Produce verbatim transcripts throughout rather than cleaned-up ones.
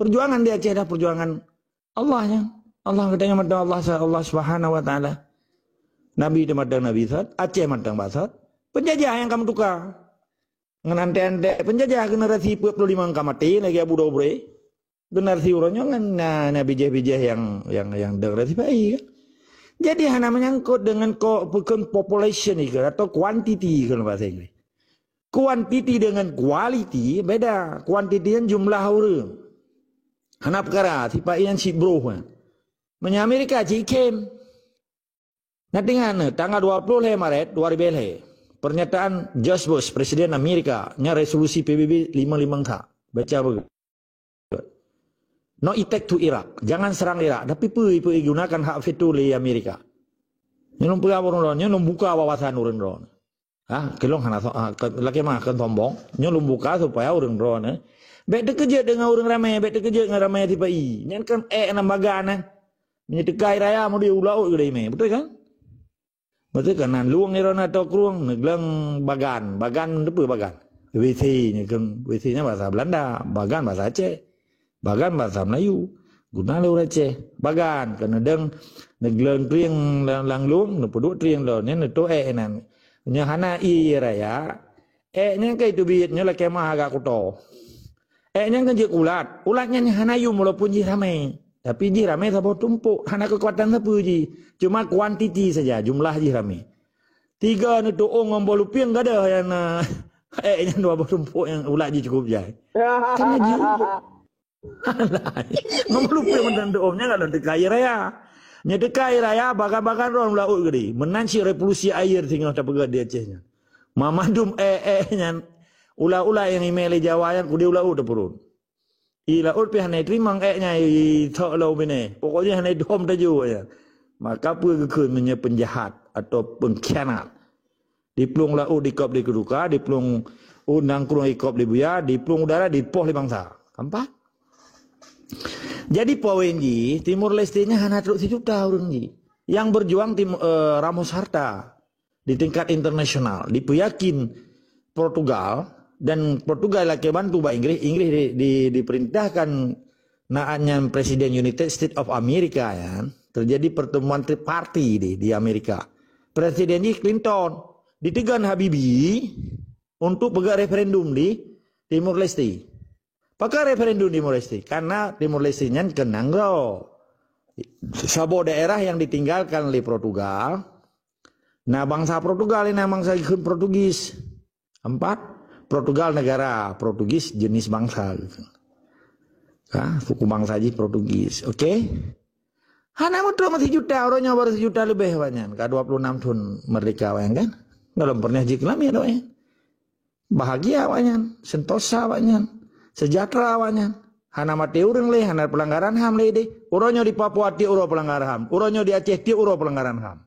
Perjuangan di Aceh dah perjuangan Allah nyan. Allah geutanyoe mantong Allah, Allah Subhanahu wa Taala. Nabi teuh mantong Nabi sot, Aceh mantong bak sot. Penjajah nyang ka meutuka. Ngon antek-antek penjajah generasi peuet puluh lima ka maté lagèe Abu Dobre. Generasi uroe nyoe ngon na, na bijèh-bijèh nyang, nyang, nyang deng rasi pai kan. Jadi hana menyangkut dengan ko-, bukan population ikeu atau quantity kalau bahasa Inggris. Quantity dengan quality beda. Quantity nyan jumlah ureueng. Hana peukara, sipa-i nyan cit broh nyan. Meunyoe Amerika cit ikhém. Nah, teuingat neuh, tanggal dua puluh lhèe Maret dua ribu lhèe, pernyataan George Bush, Presiden Amerika, nyan resolusi P B B lima lima empat. Baca beutôi. No attack to Iraq. Jangan serang Irak. Tapi peue, peue gunakan hak veto lé Amerika. Nyoe lôn peugah ureueng droe, nyoe lôn buka wawasan ureueng droe. Ha, keulong hana so-, ha, ke-, lakèe meu'ah keu sombong. Nyoe lôn buka supaya ureueng droe, eh. Bèk teukeujot deungon ureueng ramè, bèk teukeujot ngon ramè sipa-i. Nyan kan èk lam bagan, eh. Meunyoe teuka raya, meudeh u laôt keudeh mè. Beutôi kan? Beutôi kan? Nan lueng irona atau krueng, neugleueng bagan. Bagan, teupeue bagan? W C nyoe kan, W C nyan bahasa Belanda, bagan bahasa Aceh. Bagan bahasa Melayu. Guna lé ureueng Aceh. Bagan, keuneudeueng neugleueng trieng lam, lam lueng, neupeuduek trieng lom, nyan neutôk èk nan. Nyoe hana ie raya, èk nyan ka iteubiet, nyoe lakèe meu'ah agak kuto. Èk nyan kan jeuet ulat. Ulat nyan hana yum walaupun jih ramè. Tapi jih ramè saboh tumpôk, hana keukuatan sapeue jih. Cuma kuantiti saja, jumlah jih ramè. Tiga neutôk ôn ngon boh lupieng gadôh nyan, èk nyan dua boh tumpôk nyang ulat jih cukup jai. Kan laju. Alai. Ngon boh lupieng mantong neutôk ôn nyan kalau teuka ie raya. Nyoe teuka ie raya, bagan-bagan droe u laôt keudeh. Meunan cit revolusi air singoh tapeugah di Aceh nyan. Mamandum èk-èk nyan, ulat-ulat nyang imè lé Jawa nyan keudeh u laôt tapeuron. Ie laôt pih hana iteurimong èk nyan, ithok lom u binéh. Pokokjih hana idhom tajok nyan. Maka peue geukheun meunyoe peunjahat atau peungkhianat? Diplueng laôt dikop di keuduka, diplueng u nangkrueng ikop di buya, diplueng udara dipoh lé bansa. Keempat. Jadi poin jih, Timor Leste nyan hana trok sijuta ureueng jih. Yang berjuang Tim-, eh, Ramos Horta di tingkat internasional, dipeuyakin Portugal, dan Portugal lakèe bantu bak Inggris, Inggris di, di, diperintahkan na nyan Presiden United States of America, ya, terjadi pertemuan triparti di, di Amerika. Presiden jih Clinton, diteugon Habibie untuk peugah referendum di Timor Leste. Pakon referendum Timor Leste? Karena Timor Leste nyan keunong droe. Saboh daerah yang ditinggalkan oleh Portugal. Nah, bangsa Portugal ini bangsa ikheun Portugis. Empat, Portugal negara, Portugis jenis bangsa. Ha, suku bangsa jih Portugis. Oke? Hana meutrok meusijuta, uroe nyoe baru sijuta leubeh awaknyan. Ka dua puluh enam thon merdeka awaknyan kan? Golom pernah jikeulam ya awaknyan. Bahagia awaknyan, sentosa awaknyan, sejahtera awaknyan. Hana maté ureueng lé, hana pelanggaran HAM lé deh. Uroe nyoe di Papua tiep uroe pelanggaran HAM. Uroe nyoe di Aceh tiep uroe pelanggaran HAM.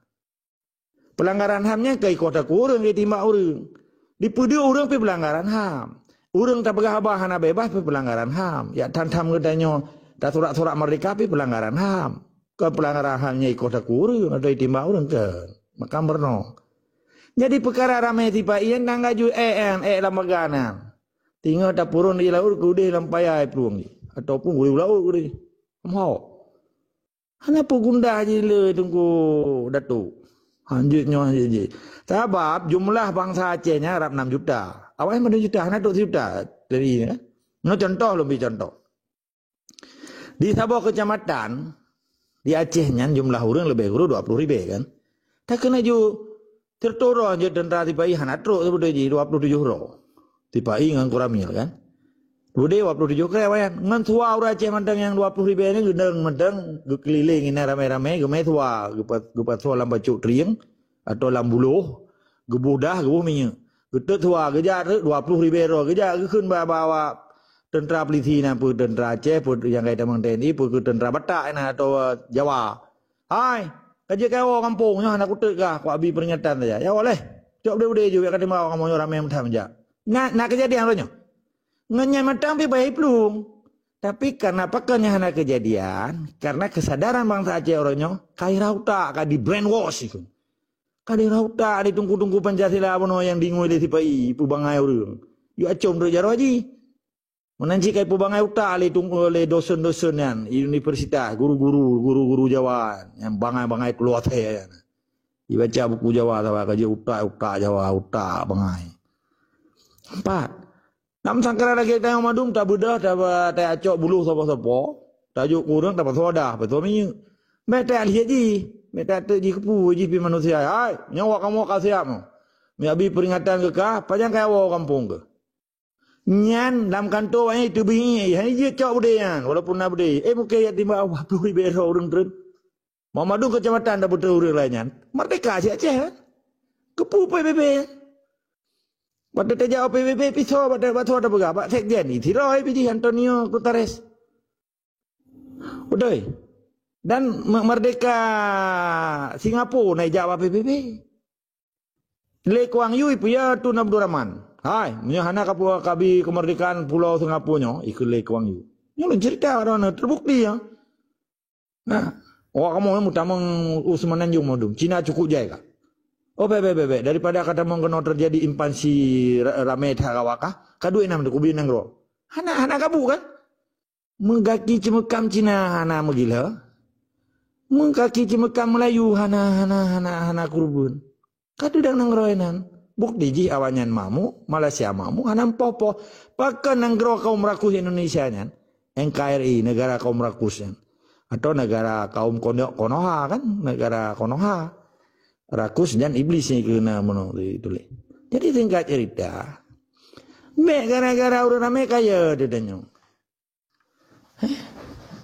Pelanggaran HAM nyan ka ikoh takue ureueng, ka itimbak ureueng. Dipeudeuh ureueng pih pelanggaran HAM. Ureueng tapeugah haba hana beubaih pih pelanggaran HAM. Jak tham-tham geutanyoe tasurak-surak merdeka pih pelanggaran HAM. Kon pelanggaran HAM nyan ikoh takue ureueng atau itimbak ureueng, kon. Maka meurunoe. Jadi peukara ramè sipa-i nyan dan laju èk nyan, èk lam bagan nyan. Singoh tapeuron di laôt keudeh lam paya plueng jih. Ataupun u laôt keudeh. Meuhok. Hana peue gundah jih le Teungku Datuk. Hanjeuet nyoe hanjeuet jih. Sabab jumlah bansa Aceh nyan rab nam juta. Awaknyan padum juta, hana trok sijuta dari nyoe, kan? Nyoe contoh, lôn bri contoh. Di saboh keucamatan di Aceh nyan jumlah ureueng leubeh kureueng dua puluh ribèe, kan? Takheun laju, sireutoh droe jeuet teuntra sipa-i hana trok sibeudôh jih dua puluh tujoh droe. Sipa-i ngon koramil, kan? Udeh dua puluh tujoh keu awaknyan. Ngon SUA ureueng Aceh mantong nyang dua puluh ribèe nyan geudong mantong geukeulileng inan ramè-ramè geumè SUA, geupa-, geupasoe lam bacut trieng atau lam buloh, geuboh dah, geuboh minyeuk. Geutot SUA, geujak dua puluh ribèe droe, geujak geukheun bak, bak, bak teuntra polisi nyan, peue teuntra Aceh, peue nyang kai tamong T N I, peue keu teuntra Batak nyan atau, eh, Jawa. Hai, ka jeuet kawoe gampông nyoe hana kutot kah, kuabi peuringatan saja. Ya Allah, cok udeh-udeh ju, biar ka teuma kamoe nyoe ramè meutam jak. Na, na keujadian uroe nyoe. Ngon nyan mantong pih bèk iplueng. Tapi karena pakon nyan hana keujadian, karena kesadaran bansa Aceh uroe nyoe ka irhah utak, ka di brainwash itu. Ka irhah utak di teungku-teungku Pancasila bunoe nyang dingui lé sipa-i, peubangai ureueng. Yue acom rot jaroe jih. Meunan cit ka ipeubangai utak lé tung-, lé dosen-dosen nyan, universitas, guru-guru, guru-guru Jawa, nyang bangai-bangai keuluwa asèe nyan. Ibaca buku Jawa saban ka jeuet utak, utak Jawa, utak bangai. Empat. Nam sangkara lagèe tanyoe mandum tabeudôh, ta-, tacok buluh sapo-sapo, tajok keu ureueng tapasoe dah, pasoe minyeuk. Meutai alheueh jih, meutai teuk jih keupeue jih pih manusia. Hai, nyoe awak kamoe ka siap nyoe. Meuabi peuringatan keu kah, pajan kah woe gampông keuh. Nyan lam kantô awaknyan teubiet, hana jeuet cok beudé nyan, walaupun na beudé. Eh, mungken jak timbak dua ploh ribèe droe ureueng treun. Mandum keucamatan tabeutôi ureueng laén nyan. Merdeka si Aceh kan? Keupeue P B B nyan? Watèe tajak u P B B pisoe bak, bak soe tapeugah, bak sekjen, sidroe pih jih Antonio Guterres. Beutôi. Dan me-, merdeka Singapura na ijak bak P B B. Lee Kuan Yew ipeugah Tun Abdul Rahman, "Hai, meunyoe hana kapeue kabi keumeurdekaan pulo Singapura nyoe," ikheun Lee Kuan Yew. Nyoe lôn cerita droeneuh teubukti nyoe. Nah, awak kamoe meutamong u Semenanjung mandum. Cina cukup jai ka. Oh, bèk, bèk, bèk, bèk. Daripada ka tamong keunoe teujadi invasi ra-, ramé that awak kah, ka duek nam teukubi nanggroe. Hana, hana kabu kan? Meugaki ceumeukam Cina hana meugila. Meugaki ceumeukam Meulayu hana, hana, hana, hana keureubeuen. Ka teudong nanggroe nan. Bukti jih awaknyan mamuk, Malaysia mamuk, hana meupoh-poh. Pakon nanggroe kaum rakus Indonesia nyan? N K R I, negara kaum rakus nyan. Atau negara kaum Kono-, Konoha kan? Negara Konoha. Rakus dan iblis nyang keunan meunoe dituléh. Jadi singkat cerita, bèk gara-gara ureueng ramé kaya teuh tanyoe.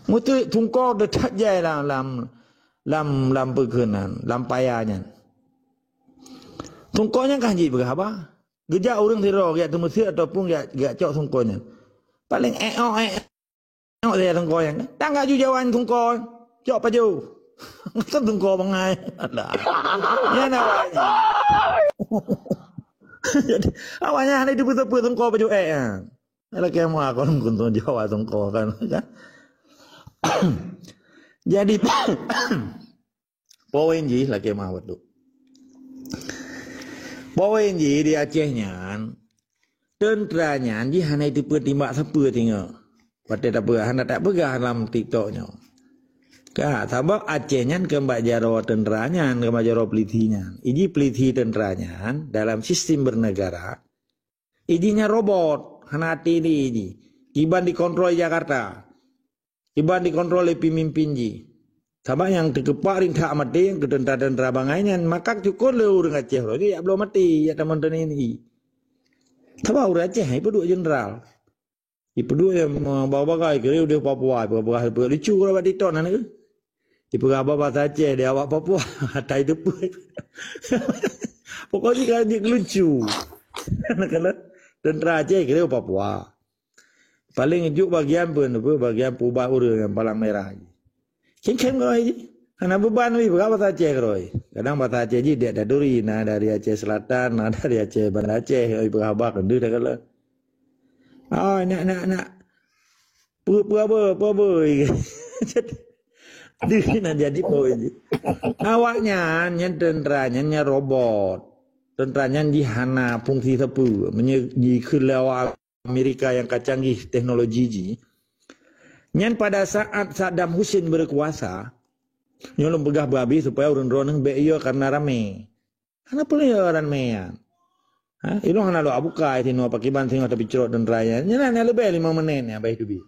Meuteuk tungko teutab jai lam, lam, lam, lam peukeunan, lam paya nyan. Tungko nyan kan jih peugah haba. Geujak ureueng sidroe geujak teumeuseuk ataupun geujak, geujak cok tungko nyan. Paléng ék-ok, ék-ok saja tungko nyan. Tangga ju jawan tungko. Cok pajoh. Kan tungko bangai. Alah. Nyan awaknyan. Jadi, awaknyan hana teupeu-teupeu tungko pajoh ék nyan. Lakèe meu'ah kon kuntung Jawa tungko kan, kan? Jadi, poin jih lakèe meu'ah batuk. Poin jih di Aceh nyan, teuntra nyan jih hana jiteupeue timbak sapeue teungoh. Watèe tapeugah, hana tapeugah lam TikTok nyoe. Ka, sabab Aceh nyan keu bak jaroe teuntra nyan, keu bak jaroe peulisi nyan. Iji peulisi teuntra nyan dalam sistem bernegara, iji nyan robot, hana até lé iji. Kiban dikontrol Jakarta. Kiban dikontrol lé peumimpin jih. Sabab nyang teukeupak rintak maté, nyang keu teuntra-teuntra bangai nyan, maka cukôp lé ureueng Aceh roh, jak bloe maté, jak tamong T N I. Sabab ureueng Aceh ipeuduek jeuneural. Ipeuduek nyang, eh, bagai-bagai, keu udeh Papua, ipeugah-peugah lucu bak TikTok na nyoe. Ipeugah bahasa Aceh di awak Papua, tai teupeu. Pokoknya kan jeuet lucu. Kalau teuntra Aceh keu Papua. Paléng jok bagian pun, apa, bagian peubat ureueng nyang palang merah. Khem-khem keurôi jih. Hana beuban wih, peugah bahasa Aceh keurôi. Kadang bahasa Aceh jih diak daduri, na dari Aceh Selatan, na dari Aceh Banda Aceh, oi peugah haba keudeh dah kala. Ah, nak, nak, nak. Peue, peue apa, peue apa. Jadi, na jadi poin jih. Awaknyan, nyan teuntra, nyan, nyan robot. Teuntra nyan jih hana fungsi sapeue. Meunyoe jikheun lé awak Amerika nyang ka canggih teknologi jih. Nyan pada saat Saddam Hussein berkuasa, nyoe lôn peugah beuhabéh supaya ureueng droeneuh bèk yo karena ramé. Hana peue yo ramé nyan. Ha, ilong hana lôn bukai sinoe pakiban singoh tapi crok teuntra nyan. Nyan hana leubeh lima menit nyan bah teubiet.